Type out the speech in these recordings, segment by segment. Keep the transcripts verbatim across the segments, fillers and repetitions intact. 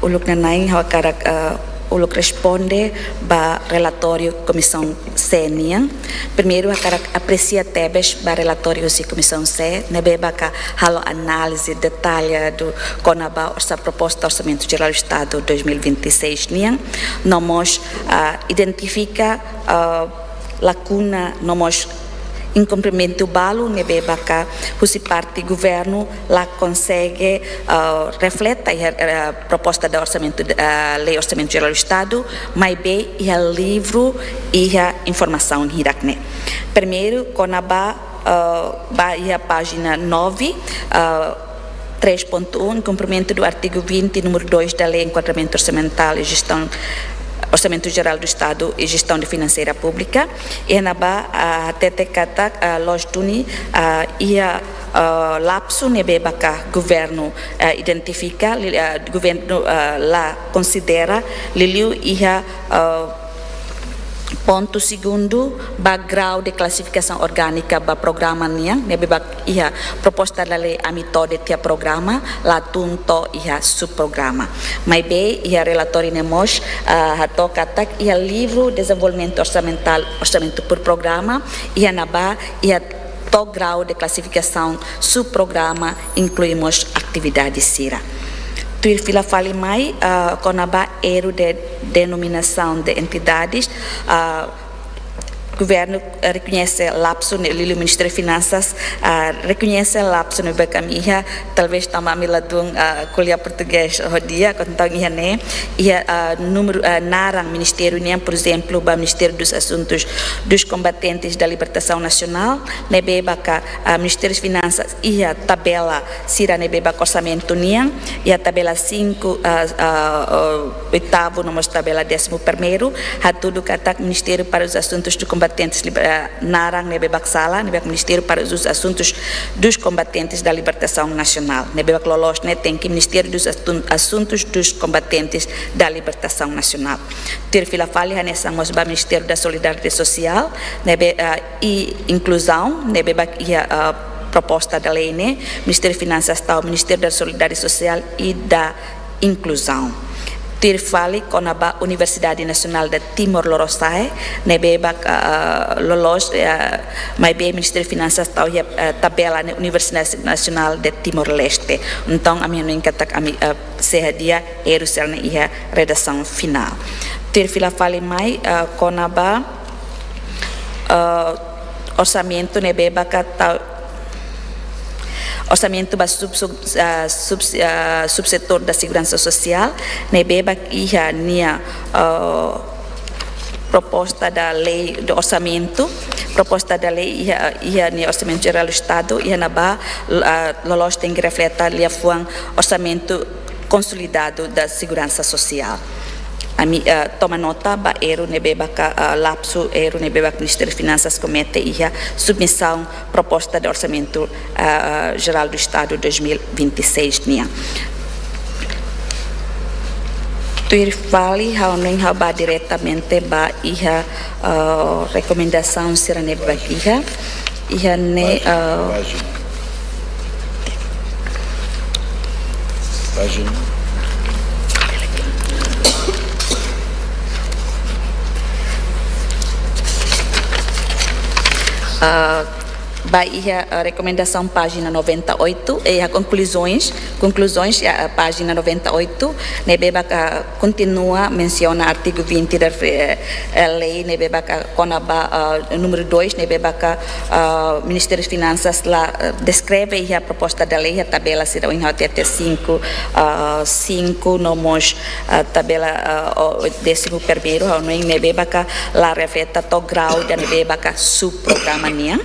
Uluk nanain ha'u hakarak, eh, uluk responde ba relatóriu Komisaun C nian. Primeiru, hakarak apresia tebes ba relatóriu husi Komisaun C, ne'ebé maka halo análize detalladu kona-ba orsa-, proposta Orsamentu Jerál Estadu dois mil e vinte e seis nian. No mós, ah, identifika, ah, lakuna no mós inkumprimentu balu ne'ebé maka husi parte governu la konsege, ah, refleta iha, eh, proposta da orsamentu, eh, lei Orsamentu Jerál Estadu, maibé iha livru iha informasaun hirak-ne'e. Primeiru, kona-ba, eh, ba iha pájina nove, eh, três ponto um, cumprimento do artigo vinte, número dois da Lei Enquadramento Orçamental e Gestão, Orçamento Geral do Estado e Gestão de Financeira Pública. Iha ne'ebá, ah, hatete katak, ah, loos duni, ah, iha, ah, lapsu ne'ebé maka governu, ah, identifika, li-, ah, governu, ah, la konsidera, liuliu iha, ah, pontu segundu, ba grau de klasifikasaun orgánika ba programa nian, ne'ebé maka iha proposta da lei ami to'o de'it iha programa, la tun to'o iha subprograma. Maibé iha relatóriu ne'e mós, ah, hato'o katak iha livru dezenvolvimentu orsamentál, orsamentu por programa, iha ne'ebá, iha to'o grau de klasifikasaun subprograma, inklui mós atividade sira. Tuir fila fali mai, ah, kona-ba erru de denominasaun de entidades, ah, governu, eh, rekoñese lapsu ne'e, liuliu Ministériu Finansas, ah, rekoñese lapsu ne'ebé ami iha, talvés tanba ami ladún, ah, ko'alia portugés ho di'ak, entaun iha ne'e, iha, ah, númeru, ah, naran ministériu nian, por ezemplu, ba Ministério dos Assuntos dos Combatentes da Libertação Nacional, ne'ebé maka, ah, Ministériu Finansas iha tabela sira ne'ebé maka orsamentu nian, iha tabela cinco, ah, ah, ah, oitavo, no mós tabela décimo primeiro, hatudu katak Ministério para os Assuntos dos Combatentes Liber-, ah, naran ne'ebé maka sala, ne'ebé maka Ministério para os Assuntos dos Combatentes da Libertação Nacional. Ne'ebé maka loloos ne'e tenke Ministério dos Astun-, Assuntos dos Combatentes da Libertação Nacional. Tuir fila fali hanesan mós ba Ministério da Solidariedade Social, ne'ebé, ah, e Inclusão, ne'ebé maka iha, ah, proposta da lei ne'e, Ministériu Finansas tau Ministério da Solidariedade Social e da Inclusão. Tuir fali kona-ba Universidade Nacional de Timor Lorosa'e, ne'ebé maka, ah, loloos, ah, maibé Ministériu Finansas tau iha, ah, tabela ne'e Universidade Nacional de Timor-Leste. Entaun, ami hanoin katak ami, ah, sei hadi'a erru sira-ne'e iha redasaun finál. Tuir fila fali mai, ah, kona-ba, ah, orsamentu ne'ebé maka tau, orsamentu ba sub-, sub-, ah, sub-, ah, subsetór da seguransa sosiál, ne'ebé maka iha nia, ah, proposta da lei do orsamentu, proposta da lei iha, iha nia Orsamentu Jerál Estadu, iha ne'ebá, ah, loloos tenke refleta liafuan orsamentu konsolidadu da seguransa sosiál. Ami, ah, toma nota ba erru ne'ebé maka, ah, lapsu, erru ne'ebé maka Ministériu Finansas komete iha submisaun proposta de Orsamentu, ah, Jerál do Estadu dois mil e vinte e seis nian. Tuir fali, ha'u hanoin ha'u bá diretamente ba iha, ah, rekomendasaun sira ne'ebé maka iha, iha ne'e, pájina, ah, pájina. Pájina. Ah, ba iha, ah, rekomendasaun pájina noventa e oito, eh, iha konkluzoens, konkluzoens, iha, ah, pájina noventa e oito, ne'ebé maka kontinua mensiona artigu vinte da, eh, eh, lei, ne'ebé maka kona-ba, ah, númeru dois, ne'ebé maka, ah, Ministériu Finansas la, ah, deskreve iha proposta da lei, iha tabela sira ohin ha'u hatete cinco, ah, cinco, no mós, ah, tabela, ah, o, décimo primeiro, ha'u hanoin ne'ebé maka la refleta to'o grau ida ne'ebé maka subprograma nian.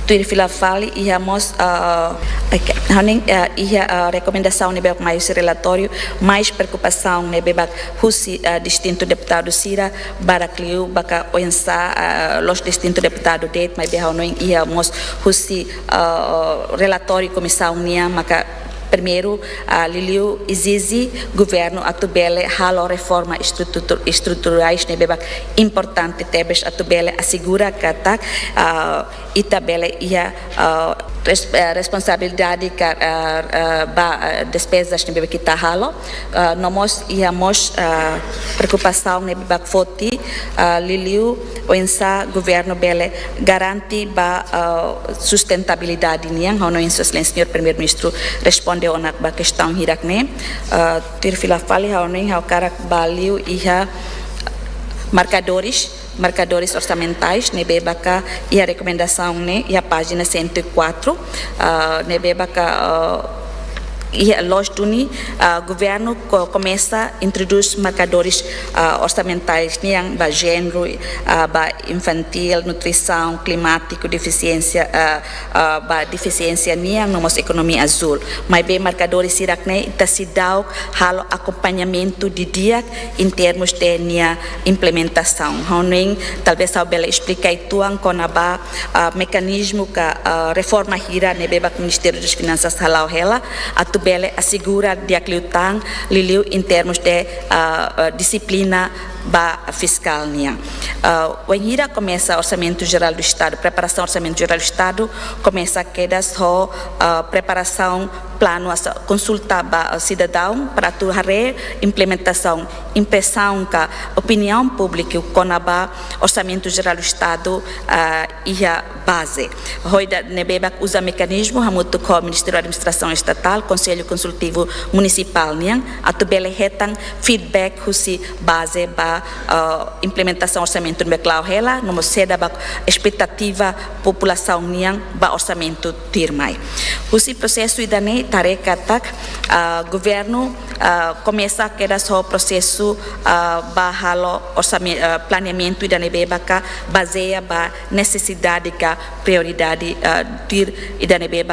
Tuir fila fali iha mós, ah, oke, ha'u hanoin, ah, iha, ah, rekomendasaun ne'ebé maka mai husi relatóriu, mais preokupasaun ne'ebé maka husi, ah, distintu deputadu sira, barak liu maka oinsá, ah, la'ós distintu deputadu de'it, maibé ha'u hanoin iha mós husi, ah, relatóriu komisaun nian maka primeiru, ah, liuliu ezije governu atu bele halo reforma estrutu-, estruturais ne'ebé maka importante tebes atu bele asegura katak, ah, ita bele iha, ah, res-, eh, responsabilidade ka, eh, eh, ba, eh, despezas ne'ebé ita halo, eh, no mós iha mós, eh, preokupasaun ne'ebé foti, eh, liuliu oinsá governu bele garante ba, eh, sustentabilidade nian, ha'u hanoin Sua Exelénsia Señór Primeiru-Ministru responde ona ba kestaun hirak-ne'e, eh, tuir fila fali ha'u hanoin ha'u hakarak bá liu iha markadores, markadores orsamentais, ne'ebé iha rekomendasaun ne'e, iha pájina cento e quatro, ah, ne'ebé, ah, iha loos duni, ah, governu ko-, komesa introdús markadores, ah, orsamentais nian ba jéneru, ah, ba infantíl, nutrisaun, klimátiku, defisiénsia, ah, ah, ba defisiénsia nian, no mós ekonomia azúl. Maibé markadores hirak-ne'e ita seidauk halo akompañamentu didi'ak em termos de nia implementasaun. Ha'u hanoin, talvés ha'u bele esplika uitoan kona-ba, ah, mekanizmu ka, ah, reforma hira ne'ebé Ministériu das Finansas hala'o hela, atu bele asegura di'ak liután, liuliu em termos de, ah, ah, dixiplina ba fiskál nian. Ah, wainhira komesa Orsamentu Jerál do Estadu, preparasaun Orsamentu Jerál do Estadu, komesa kedas ho, ah, preparasaun planu asa konsulta ba, ah, sidadaun, para atu haree implementasaun, impresaun ka opiniaun públiku kona-ba Orsamentu Jerál do Estadu, ah, iha baze. Ho ida-ne'ebé uza mekanizmu hamutuk ho Ministériu Administrasaun Estatál, Konsellu Konsultivu Munisipál nian, atu bele hetan feedback husi baze ba, ah, implementasaun orsamentu ne'ebé la'o hela, no mós saida ba espetativa populasaun nian ba orsamentu tuirmai. Husi prosesu ida-ne'e ita haree katak, ah, governu, ah, komesa kedas ho prosesu, ah, ba halo orsame-, ah, planeamentu ida-ne'ebé bazeia ba nesesidade ka prioridade, ah, tuir ida-ne'ebé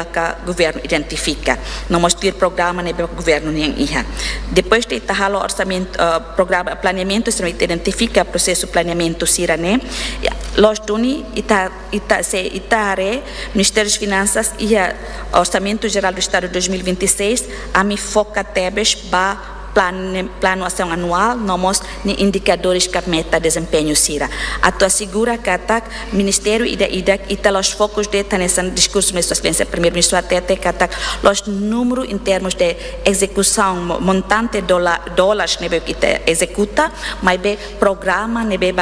governu identifika. No mós tuir programa ne'ebé governu nian iha. Depois de ita halo orsamentu, ah, programa planeamentu, se ita identifika prosesu planeamentu sira-ne'e, loos duni ita, ita, se ita haree Ministériu das Finansas iha Orsamentu Jerál do Estadu dois mil e vinte e seis, ami foka tebes ba plane-, planu asaun anuál, no mós nia indikadores ka meta dezempeñu sira. Atu asegura katak ministériu ida-idak ita la'ós fokus de'it hanesan diskursu Sua Exelénsia Primeiru-Ministru hatete katak la'ós númeru em termos de ezekusaun, mo-, montante dola-, dólares ne'ebé ita ezekuta, maibé programa ne'ebé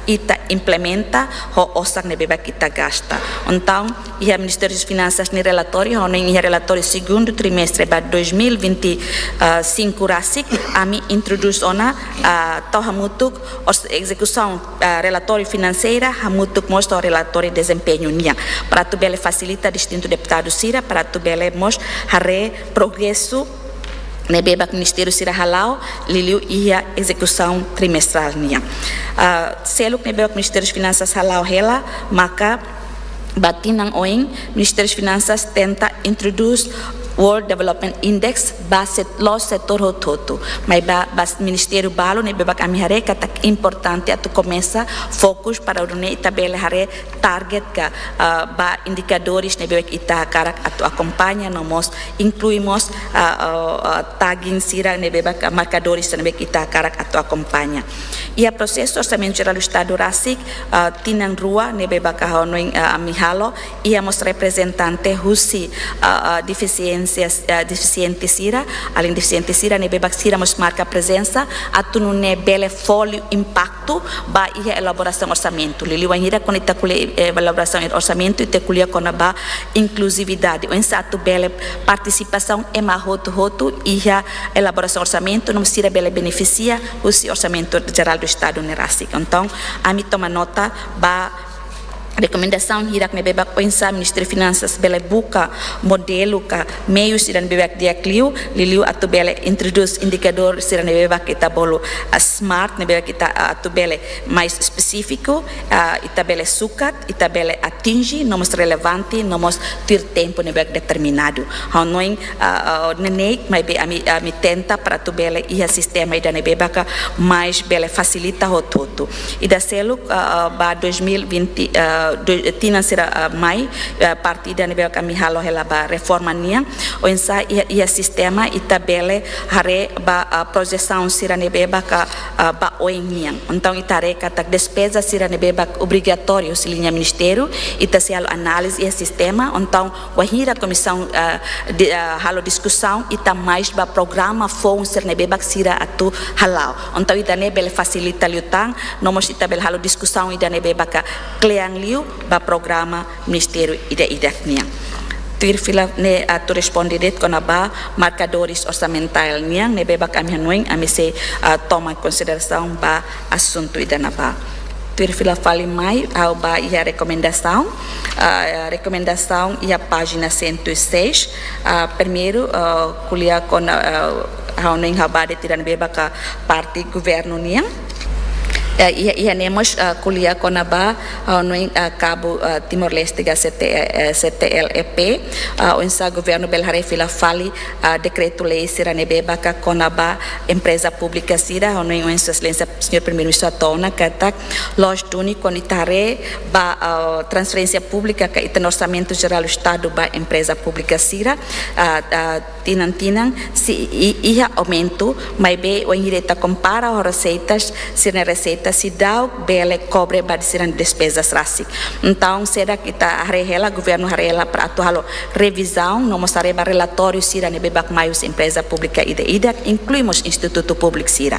ita implementa, ho osan ne'ebé ita gasta. Entaun, iha Ministériu das Finansas nia relatóriu, ha'u hanoin iha relatóriu segundu trimestre ba dois mil e vinte e cinco rasik, ami introdús ona, ah, tau hamutuk ors-, ezekusaun, ah, relatóriu finanseira, hamutuk mós ho relatóriu dezempeñu nian. Para atu bele fasilita distintu deputadu sira, para atu bele mós haree progresu ne'ebé ministériu sira hala'o, liuliu iha ezekusaun trimestrál nian. Ah, seluk ne'ebé Ministériu das Finansas hala'o hela, maka ba tinan oin, Ministériu das Finansas tenta introdús World Development Index ba set-, la'ós setór hotu-hotu. Maibé ba, ba ministériu balu ne'ebé ami haree katak importante atu komesa fokus para nune'e ita bele haree target ka, ah, ba indikadores ne'ebé ita hakarak atu akompaña, no mós inklui mós, ah, ah, ah, tagging sira ne'ebé ka markadores ne'ebé ita hakarak atu akompaña. Iha prosesu Orsamentu Jerál do Estadu rasik, ah, tinan rua ne'ebé ha'u hanoin, ah, ami halo, iha mós reprezentante husi, ah, ah, defisiénsias, ah, defisiente sira, alin defisiente sira ne'ebé sira mós marka prezensa, atu nune'e bele fó liu impaktu ba iha elaborasaun orsamentu. Liuliu wainhira kuandu ita ko'alia, eh, elaborasaun orsamentu, ita ko'alia kona-ba inkluzividade. Oinsá atu bele partisipasaun ema hotu-hotu iha elaborasaun orsamentu, no mós sira bele benefisia husi Orsamentu Jerál do Estadu ne'e rasik. Entaun, ami toma nota ba rekomendasaun hirak ne'ebé oinsá Ministériu Finansas bele buka modelu ka meius sira ne'ebé di'ak liu, liuliu atu bele introdús indikadór sira ne'ebé ita bolu, ah, smart, ne'ebé ita, ah, atu bele mais espesífiku, ah, ita bele sukat, ita bele atinje, no mós relevante, no mós tuir tempu ne'ebé determinadu. Ha'u hanoin, ah, ah, neineik, maibé ami, ami tenta para atu bele iha sistema ida ne'ebé mais bele fasilita hotu-hotu. Ida seluk, ah, ah, ba dois mil e vinte, ah, ah, do, tinan sira, ah, mai, ah, parte ida ne'ebé ami halo hela ba reforma nian, oinsá iha, iha sistema ita bele haree ba, ah, projesaun sira ne'ebé ka, ah, ba oin nian. Entaun ita haree katak despeza sira ne'ebé obrigatóriu husi liña ministériu, ita sei halo análize iha sistema, entaun wainhira komisaun, ah, di, ah, halo diskusaun, ita mai ba programa foun sira ne'ebé sira atu hala'o. Entaun ida-ne'e bele fasilita liután, no mós ita bele halo diskusaun ida ne'ebé ka kle'an liu ba programa ministériu ida-idak nian. Tuir fila ne'e atu responde de'it kona-ba markadores orsamentál nian ne'ebé ami hanoin ami sei, ah, toma konsiderasaun ba asuntu ida-ne'ebá. Tuir fila fali mai, ha'u bá iha rekomendasaun, ah, rekomendasaun iha pájina cento e seis, ah, primeiru, ah, ko'alia kona, ah, ha'u hanoin ha'u bá de'it ida ne'ebé ka parte governu nian. Eh, iha, iha ne'e mós, ah, ko'alia kona-ba, ah, hanoin, ah, Cabo, ah, Timor-Leste ka C T, eh, C T L E P, ah, oinsá governu bele haree fila fali, ah, dekretu-lei sira ne'ebé ka kona-ba empreza públika sira, hanoin ohin Sua Exelénsia Señór Primeiru-Ministru hato'o ona katak loos duni kuandu ita haree ba, ah, transferénsia públika ka ita-nia Orsamentu Jerál Estadu ba empreza públika sira, ah, ah, tinan-tinan sei i-, iha aumentu, maibé wainhira ita kompara ho reseitas, sira-nia reseita seidauk bele kobre ba sira-nia despezas rasik. Entaun, se ita haree hela, governu haree hela para atu halo revizaun, no mós haree ba relatóriu sira ne'ebé mai husi empreza públika ida-idak, inklui mós institutu públiku sira.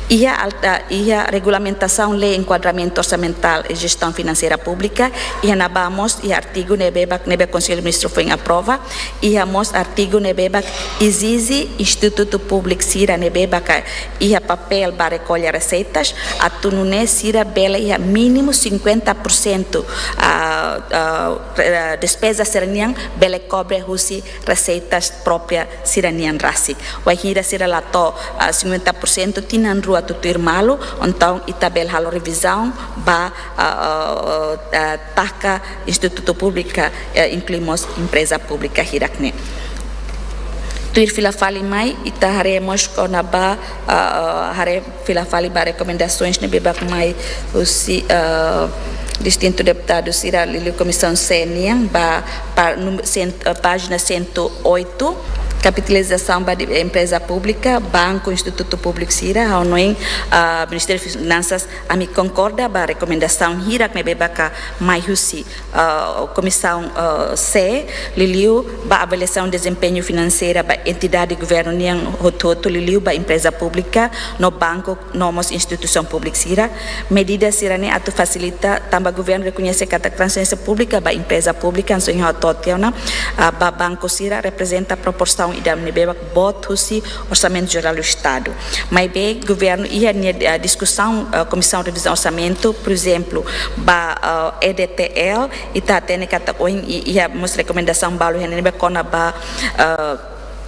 Iha al-, ah, iha regulamentasaun lei enkuadramentu orsamentál e jestaun finanseira públika, iha ne'ebá mós iha artigu ne'ebé, ne'ebé Konsellu Ministru foin aprova, iha mós artigu ne'ebé ezije institutu públiku sira ne'ebé ka iha papél ba rekolla reseitas, atu nune'e sira bele iha mínimu cinquenta por cento, ah, ah, re-, ah, despeza sira-nian bele kobre husi reseitas própria sira-nian rasik. Wainhira sira la to'o, ah, cinquenta por cento tinan rua tutuir malu, entaun ita bele halo revizaun ba, ah, ah, ah, taka institutu públika, eh, inklui mós empreza públika hirak ne'e. Tuir fila fali mai, ita haree mós kona-ba, ah, ah, haree fila fali ba rekomendasoens ne'ebé mai husi, ah, distintu deputadu sira liuliu Komisaun C nian ba, ba num-, cen-, ah, pájina cento e oito, kapitalizasaun ba di-, empreza públika, banku, institutu públiku sira, ha'u hanoin, ah, Ministériu Finansas, ami konkorda ba rekomendasaun hirak ne'ebé ka mai husi, ah, Komisaun, ah, C, liuliu ba avaliasaun dezempeñu finanseira ba entidade governu nian hotu-hotu, liuliu ba empreza públika, no banku, no mós instituisaun públika sira. Medida sira-ne'e atu fasilita tanba governu rekoñese katak transferénsia públika ba empreza públika, hanesan ohin ha'u hato'o tiha ona, ah, ba banku sira reprezenta proporsaun ida ne'ebé boot husi Orsamentu Jerál Estadu. Maibé governu iha nia, ah, diskusaun, ah, Komisaun Revizaun Orsamentu, por ezemplu, ba, ah, E D T L, ita hatene katak ohin i-, iha mós rekomendasaun balu iha ne'ebé kona-ba, ah,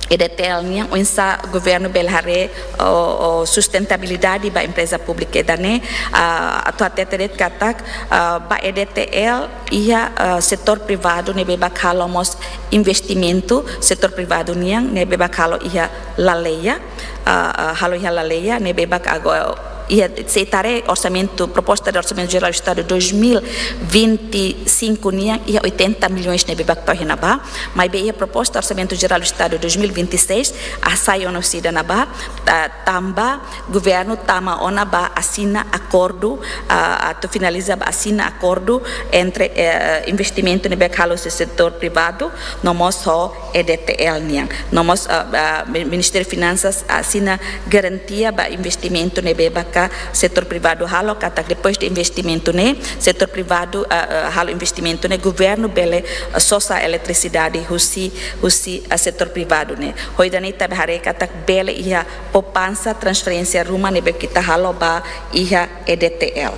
E D T L nian, oinsá governu bele haree, o, o sustentabilidade ba empreza públika ida-ne'e, ah, atu hatete de'it katak, ah, ba E D T L iha, ah, setór privadu ne'ebé halo mós investimentu, setór privadu nian ne'ebé halo iha laleia, ah, ah, halo iha laleia, ne'ebé agora iha, se ita haree orsamentu, proposta de Orsamentu Jerál Estadu dois mil vinte e cinco nian iha oitenta milhões ne'ebé to'o iha ne'ebá, maibé iha proposta Orsamentu Jerál Estadu dois mil vinte e seis hasai ona husi ida-ne'ebá, ta-, tanba governu tama ona ba asina akordu, ah, atu finaliza ba asina akordu entre, eh, investimentu ne'ebé halo husi setór privadu, no mós ho E D T L nian. No mós, ah, ah, Mi-, Ministériu Finansas asina garantia ba investimentu ne'ebé ka setór privadu halo, katak depois de investimentu ne'e, setór privadu, ah, ah, halo investimentu ne'e, governu bele, ah, sosa eletrisidade husi, husi, ah, setór privadu ne'e. Ho ida-ne'e ita haree katak bele iha poupansa transferénsia ruma ne'ebé ita halo ba iha E D T L.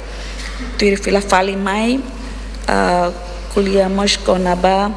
Tuir fila fali mai, ah, ko'alia mós kona-ba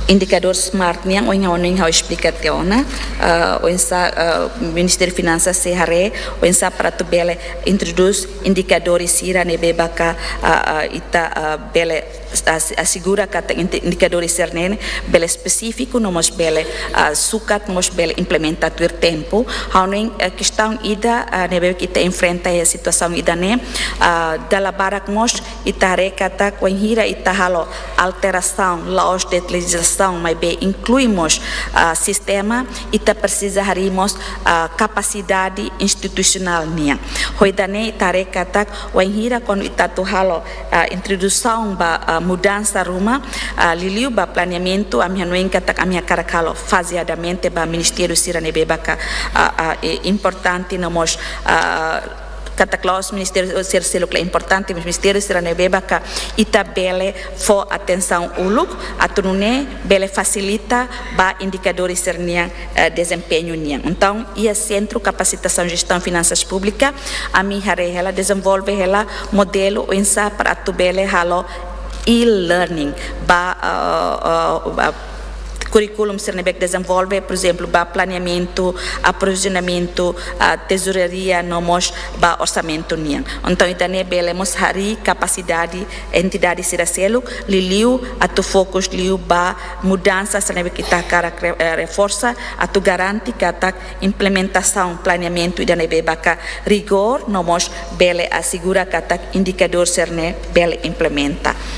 indikadór SMART nian, ohin ha'u, ohin ha'u esplika tiha ona, ah, oinsá, ah, Ministériu Finansas sei haree oinsá para atu bele introdús indikadór sira ne'ebé maka, ah, ah, ita, ah, bele as-, asegura katak indi-, indikadór sira-ne'e bele espesífiku no mós bele, ah, sukat no mós bele implementa tuir tempu. Ha'u hanoin, ah, kestaun ida, ah, ne'ebé ita enfrenta iha situasaun ida-ne'e, ah, dala barak mós ita haree katak wainhira ita halo alterasaun la'ós de'it lejislasaun, maibé inklui mós, ah, sistema, ita presiza harii mós, ah, kapasidade institusionál nian. Ho ida-ne'e ita haree katak wainhira kuandu ita atu halo, ah, introdusaun ba, ah, mudansa ruma, ah, liuliu ba planeamentu, ami hanoin katak ami hakarak halo fazeadamente ba ministériu sira ne'ebé maka, ah, ah, i-, importante no mós, ah, katak la'ós ministériu sira seluk la importante, mas ministériu sira ne'ebé maka ita bele fó atensaun uluk, atu nune'e bele fasilita ba indikadór sira-nian, eh, dezempeñu nian. Entaun, iha Sentru Kapasitasaun Jestaun Finansas Públika, ami haree hela, dezenvolve hela modelu oinsá para atu bele halo e-learning ba, eh, eh, ba kurríkulu sira ne'ebé dezenvolve, por ezemplu, ba planeamentu, aprovizionamentu, ah, tezoureria, no mós ba orsamentu nian. Entaun, ita-nia bele mós harii kapasidade entidade sira seluk, liuliu atu fokus liu ba mudansa sira ne'ebé ita hakarak re-, eh, reforsa, atu garante katak implementasaun planeamentu ida-ne'ebé maka rigór, no mós bele asegura katak indikadór sira-ne'e bele implementa.